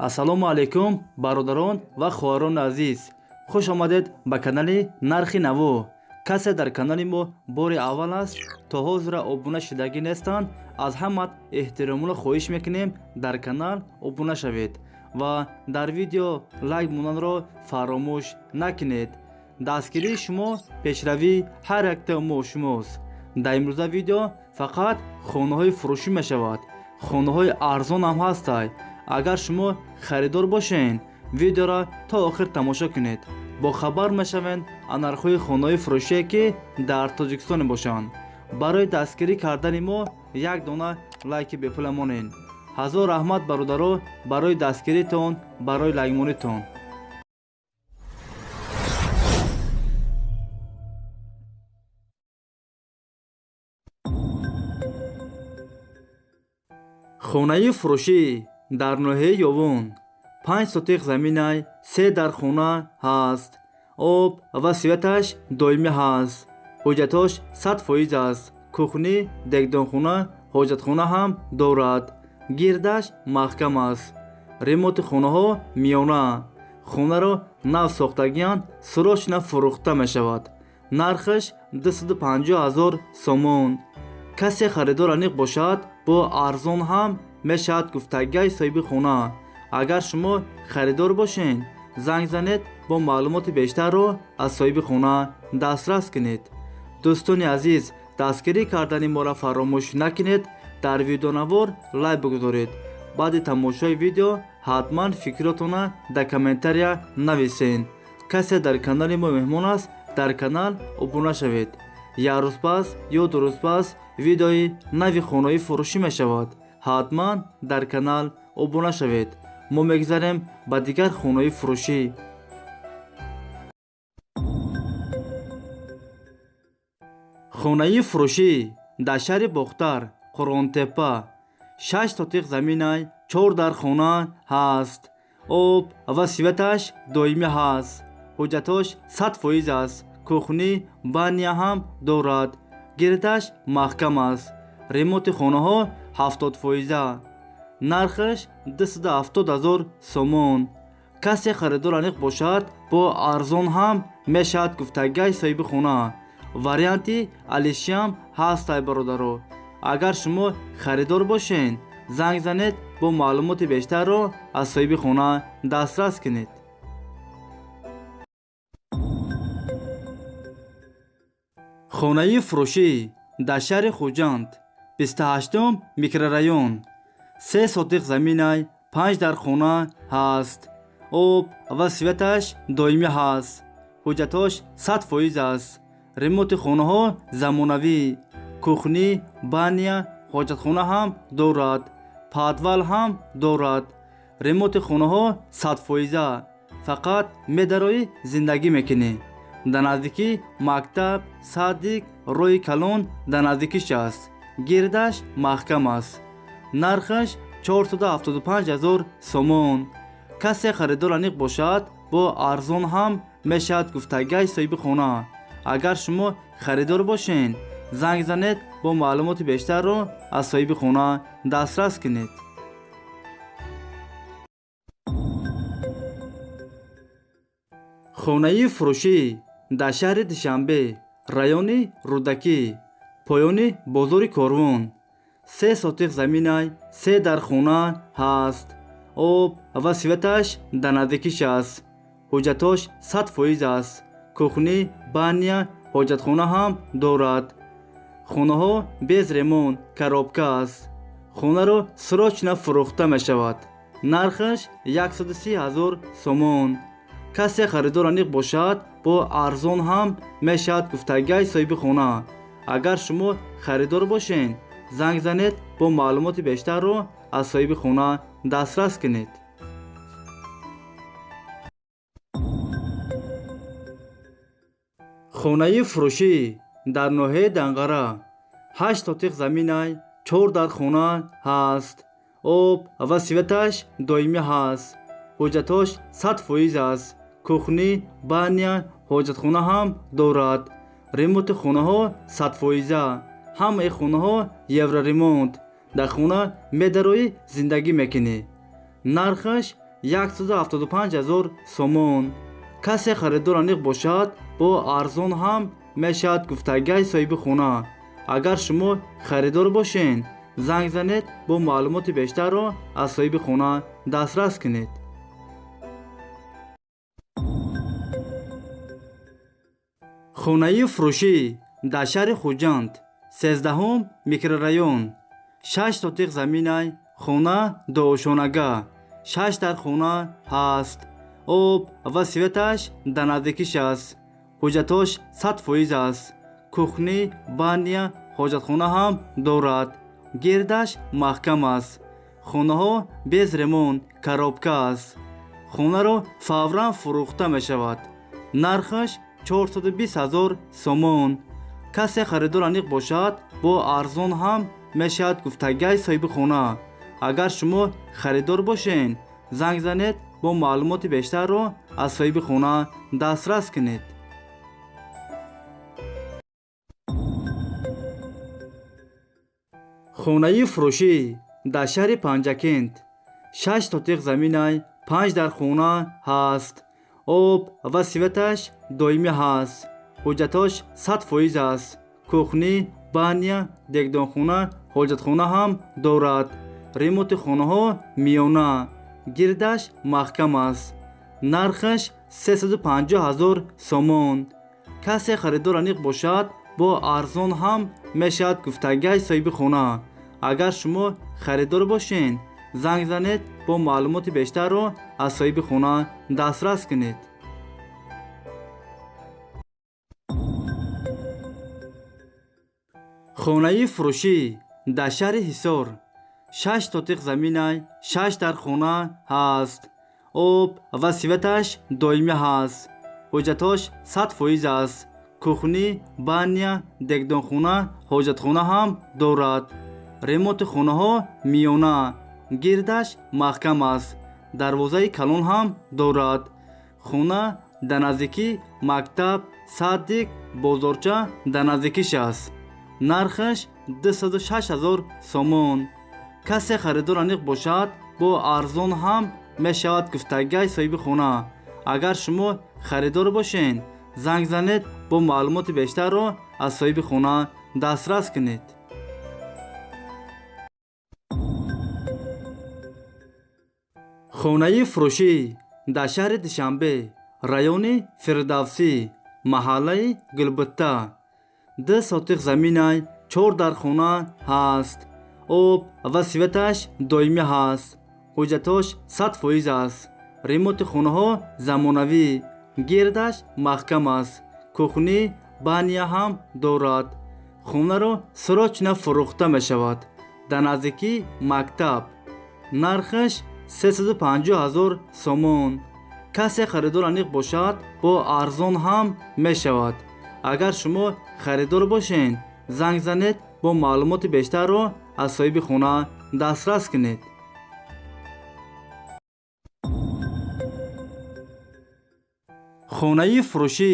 Ассалому алайкум, бародарон ва хоҳарони азиз, хуш омадед ба канали Нархи Наво. Касе дар канали мо бори аввал аст, то ҳозира обуна шудагӣ нестанд, аз ҳамат эҳтиромона хоҳиш мекунем, дар канал обуна шавед ва дар видео лайк монданро фаромӯш накунед. Дастгирии шумо пешравии ҳар якта мо шумост. Дар имрӯза видео фақат хонаҳои фурӯшӣ мешавад, хонаҳои арзон ҳам ҳастанд. Агар шумо харидор бошед, видеоро то охир тамошо кунед, бохабар мешавед аз нархҳои хонаҳои фурӯшие, ки дар Тоҷикистон бошанд. Барои дастгирӣ кардани мо як дона лайки бепула монед. Ҳазор раҳмат, бародаро, барои дастгиритон, барои лайкмонитон. Хонаи фурӯшӣ дар ноҳияи Ёвон, 5 сотих заминай, се дар хона ҳаст, об ва светаш доимӣ ҳаст, ҳуҷҷатҳош 100% аст, кухни, дегдонхона, ҳоҷатхона ҳам дорад, гирдаш маҳкам аст, ремонти хонаҳо миёна, хонаро нав сохтагианд, срочно фурӯхта мешавад. Нархаш 250 000 сомон. Касе харидор аниқ бошад, бо арзон ҳам мешавад, гуфтагиҳои соҳиби хона. Агар шумо харидор бошед, занг занед, бо маълумоти бештарро аз соҳиби хона дастрас кунед. Дӯстони азиз, дастгирӣ кардани моро фаромӯш накунед, дар видеонавор лайк бигузоред. Баъди тамошои видео ҳатман фикротонро дар комментария нависед. Касе дар канали мо меҳмон аст, дар канал обуна шавед. Як рӯз пас ё 2 рӯз пас видеои нави хонаи фурӯшӣ мешавад, ҳатман дар канал обуна шавед. Мо мегзарем ба дигар хонаи фурӯшӣ. Хонаи фурӯшӣ дар шаҳри Бохтар, Қурғонтеппа, 6 сотих заминай, чор дар хона ҳаст, об ва светаш доимӣ ҳаст, ҳуҷҷатҳош 100% аст, кухни, баня ҳам дорад, гирдаш маҳкам аст, ремонти хонаҳо 70%-а, нархаш 270 000 сомон. Касе харидор аниқ бошад, бо арзон ҳам мешавад, гуфтагиҳои соҳиби хона. Варианти алишиам ҳастай, бародаро. Агар шумо харидор бошед, занг занед, бо маълумоти бештарро аз соҳиби хона дастрас кунед. Хонаи фурӯшӣ дар шаҳри Хуҷанд, 28-ум микрорайон, 3 сотих заминай, панҷ дар хона ҳаст, об ва светаш доимӣ ҳаст, ҳуҷҷатҳош 100% аст, ремонти хонаҳо замонавӣ, кухни, баня, ҳоҷатхона ҳам дорад, подвал ҳам дорад, ремонти хонаҳо 100%-а, фақат медароӣ, зиндагӣ мекунӣ. Дар наздикӣ мактаб, садик, роҳи калон дар наздикиш аст, гирдаш маҳкам аст. Нархаш 475 000 сомон. Касе харидор аниқ бошад, бо арзон ҳам мешавад, гуфтагиҳои соҳиби хона. Агар шумо харидор бошед, занг занед, бо маълумоти бештарро аз соҳиби хона дастрас кунед. Хонаи фурӯшӣ дар шаҳри Душанбе, райони Рӯдакӣ, поёни бозори Корвон, 3 сотих заминай, се дар хона ҳаст, об ва светаш дар наздикиш аст, ҳуҷҷатҳош 100% аст, кухни, баня, ҳоҷатхона ҳам дорад, хонаҳо без ремонт, коробка аст, хонаро срочно фурӯхта мешавад. Нархаш 130 000 сомон. Касе харидор аниқ бошад, бо арзон ҳам мешавад, гуфтагиҳои соҳиби хона. Агар шумо харидор бошед, занг занед, бо маълумоти бештарро аз соҳиби хона дастрас кунед. Хонаи фурӯшӣ дар ноҳияи Данғара, 8 сотих заминай, чор дар хона ҳаст, об ва светаш доимӣ ҳаст, ҳуҷҷатҳош 100% аст, кухни, баня, ҳоҷатхона ҳам дорад, ремонти хонаҳо 100%-а, ҳамаи хонаҳо евроремонт, дар хона медароӣ, зиндагӣ мекунӣ. Нархаш 175 ҳазор сомон. Касе харидор аниқ бошад, бо арзон ҳам мешавад гуфтагиҳои соҳиби хона. Агар шумо харидор бошед, занг занед, бо маълумоти бештарро аз соҳиби хона дастрас кунед. Хонаи фурӯшӣ дар шаҳри Хуҷанд, 13-ум микрорайон, 6 сотиқ заминай, хона дуошонага, 6 дар хона ҳаст. Об ва светаш дар наздикиш аст. Ҳуҷҷатош 100% аст. Кухни, баня, ҳоҷатхона ҳам дорад. Гирдаш маҳкам аст. Хонаҳо без ремонт, коробка аст. Хонаро фавран фурӯхта мешавад. Нархаш 420 ҳазор сомон. Касе харидор аниқ бошад, бо арзон ҳам мешавад гуфтагиҳои соҳиби хона. Агар шумо харидор бошед, занг занед, бо маълумоти бештарро аз соҳиби хона дастрас кунед. Хонаи фурӯшӣ дар шаҳри Панҷакент, 6 сотиқ заминай, 5 дар хона ҳаст. Об ва светаш доимӣ ҳаст. Ҳуҷҷатош 100% аст. Кухни, баня, дегдонхона, ҳоҷатхона ҳам дорад. Ремонти хонаҳо миёна, гирдаш маҳкам аст. Нархаш 350 ҳазор сомон. Касе харидор аниқ бошад, бо арзон ҳам мешавад гуфтагиҳои соҳиби хона. Агар шумо харидор бошед, занг занед, бо маълумоти бештарро аз соҳиби хона дастрас кунед. Хонаи фурӯшӣ дар шаҳри Ҳисор, 6 сотиқ заминай, 6 дар хона ҳаст. Об ва светаш доимӣ ҳаст. Ҳуҷҷатош 100% аст. Кухни, баня, дегдонхона, ҳоҷатхона ҳам дорад. Ремонти хонаҳо миёна, гирдаш маҳкам аст. Дарвозаи калон ҳам дорад. Хона дар наздикӣ мактаб, садик, бозорча дар наздикиш аст. Нархаш 206 ҳазор сомон. Касе харидор аниқ бошад, бо арзон ҳам мешавад гуфтагиҳои соҳиби хона. Агар шумо харидор бошед, занг занед, бо маълумоти бештарро аз соҳиби хона дастрас кунед. Хонаи фурӯшӣ дар шаҳри Душанбе, райони Фирдавсӣ, маҳаллаи Гулбутта, 2 сотиқ заминай, 4 дар хона ҳаст. Об ва светаш доимӣ ҳаст. Ҳуҷҷатош 100% аст. Ремонти хонаҳо замонавӣ, гирдаш маҳкам аст. Кухни, баня ҳам дорад. Хонаро срочно фурӯхта мешавад. Дар наздикии мактаб. Нархаш 350 ҳазор сомон. Касе харидор аниқ бошад, бо арзон ҳам мешавад. Агар шумо харидор бошед, занг занед, бо маълумоти бештарро аз соҳиби хона дастрас кунед. Хонаи фурӯшӣ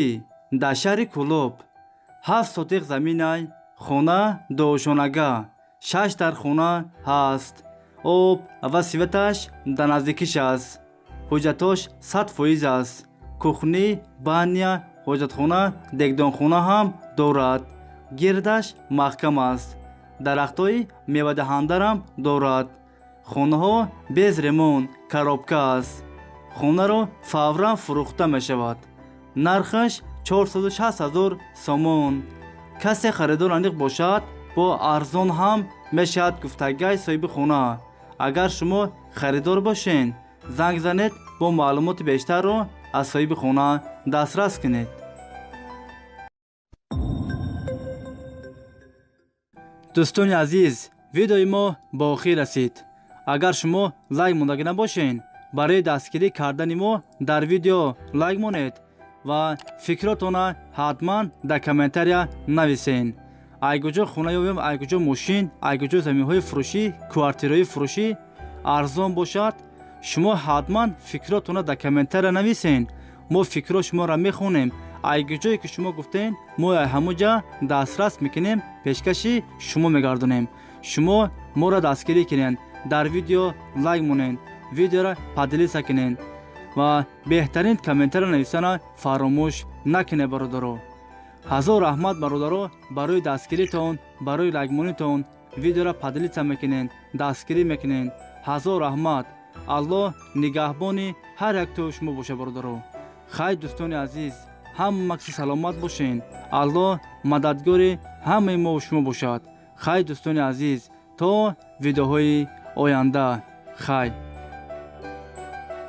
дар шаҳри Кӯлоб, 7 сотиқ заминай, хона дуошонага, 6 дар хона ҳаст. Об ва светаш дар наздикиш аст. Ҳуҷҷатош 100% аст. Кухни, баня, ҳоҷатхона, дегдонхона ҳам дорад. Гирдаш маҳкам аст. Дарахтҳои мевадаҳандарам дорад. Хонаҳо без ремонт, коробка аст. Хонаро фавран фурӯхта мешавад. Нархаш 460 ҳазор сомон. Касе харидор аниқ бошад, бо арзон ҳам мешавад гуфтагиҳои соҳиби хона. Агар шумо харидор бошед, занг занед, бо маълумоти бештарро аз соҳиби хона дастрас кунед. Дӯстони азиз, видеои мо ба охир расид. Агар шумо лайк мондагӣ набошед, барои дастгирӣ кардани мо дар видео лайк монед ва фикротонро ҳатман дар комментария нависед. Ай куҷо хона ёбем, ай куҷо мошин, ай куҷо заминҳои фурӯшӣ, квартираҳои фурӯшӣ арзон бошад, шумо ҳатман фикротонро дар комментария нависед. Мо фикрҳо шуморо мехонем. Ай куҷое ки шумо гуфтед, мо ҳамон ҷа дастрас мекунем, пешкаши шумо мегардонем. Шумо моро дастгирӣ кунед, дар видео лайк монед. Видеоро поделиться кунед ва беҳтарин комментария нависана фаромӯш накунед, бародаро. Ҳазор раҳмат, бародаро, барои дастгиритон, барои лайкмонитон. Видеоро поделиться мекунед, дастгирӣ мекунед. Ҳазор раҳмат. Аллоҳ нигаҳбони ҳар яктои шумо боша, бародаро. Хай, дӯстони азиз, ҳама каси саломат бошен. Аллоҳ мададгори ҳамаи мо шумо бошад. Хай, дӯстони азиз, то видеоҳои оянда, хай.